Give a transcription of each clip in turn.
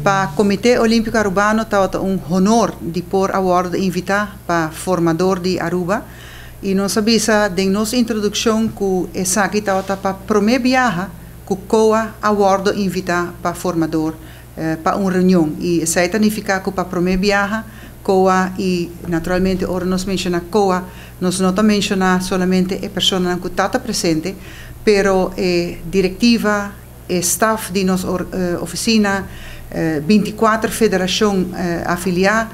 Pa Comite Olimpico Arubano tabata un honor di por a wordo invita pa formador di Aruba y nos a bisa den nos introduccion cu esaki tabata pa prome biaha cu COA a wordo invita pa formador pa un reunion y esey ta nifica cu pa prome biaha COA, y naturalmente ora nos menciona COA nos no ta menciona solamente e personanan cu ta presente, pero e directiva, e staff di nos oficina, 24 federacion afilia,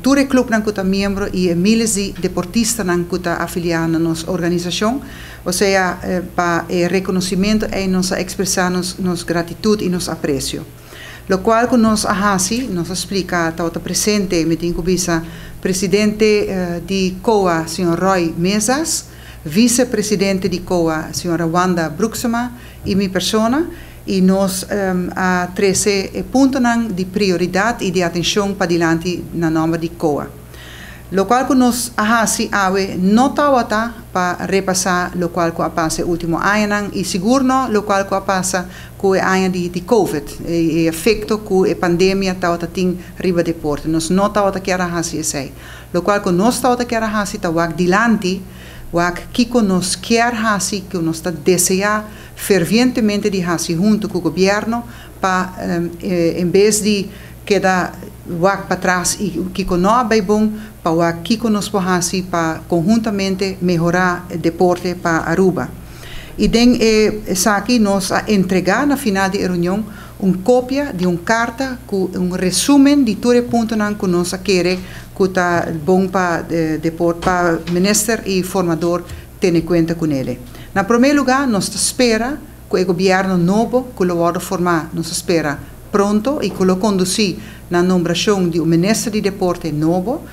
tur e clubnan cu ta miembro y e miles di deportistanan cu ta afilia na nos organisacion. O sea, pa e reconocimento ey nos a expresa nos gratitud y nos aprecio. Locual cu nos a haci, nos a splica, tabata presente, mi tin cu bisa, presidente di COA, señor Roy Mesas, vicepresidente di COA, señora Wanda Broeksema, y mi persona, y nos a trece e puntonan di prioridad y di atencion padilanti na nomber di COA. Locual cu nos a haci awe no tabata pa repasa locual cu a pasa e ultimo añanan y sigur no locual cu a pasa cu e aña di COVID, e efecto cu e pandemia tabata tin riba deporte. Nos no tabata kier a haci esey. Locual cu nos tabata kier a haci ta wak dilanti, wak kico nos kier haci, cu nos ta desea fervientemente di haci hunto cu gobierno pa en bes di keda wak patras y kico no a bay bon, pa wak kico nos por haci pa conhuntamente mehora deporte pa Aruba. Y den esaki nos a entrega na final di e reunion un copia di un carta cu un resumen di tur e puntonan cu nos a kere cu ta bon pa deporte, pa minister y formador tene cuenta cu ne. Na prome lugar, nos ta spera cu e gobierno nobo cu lo wordo forma, nos ta spera pronto, y cu lo conduci na nombracion di un minister di deporte nobo,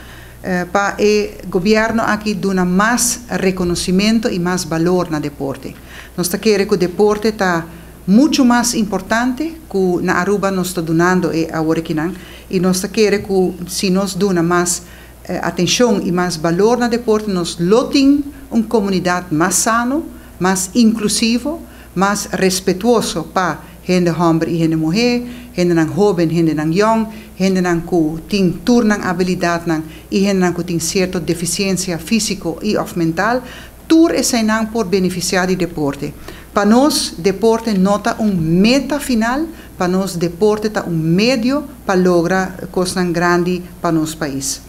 pa e gobierno aki duna mas reconocimento y mas balor na deporte. Nos ta kere cu deporte ta mucho mas importante cu na Aruba nos ta dunando e awor akinan, y nos ta kere cu si nos duna mas atencion y mas balor na deporte, nos lo tin un comunidad mas sano, mas inclusivo, mas respetuoso pa hende homber y hende muher, hendenan hoben, hendenan jong, hendenan cu tin tur nan habilidadnan y hendenan cu tin cierto deficiencia fisico y of mental, tur eseynan por beneficia di deporte. Pa nos, deporte no ta un meta final, pa nos deporte ta un medio pa logra cosnan grandi pa nos pais.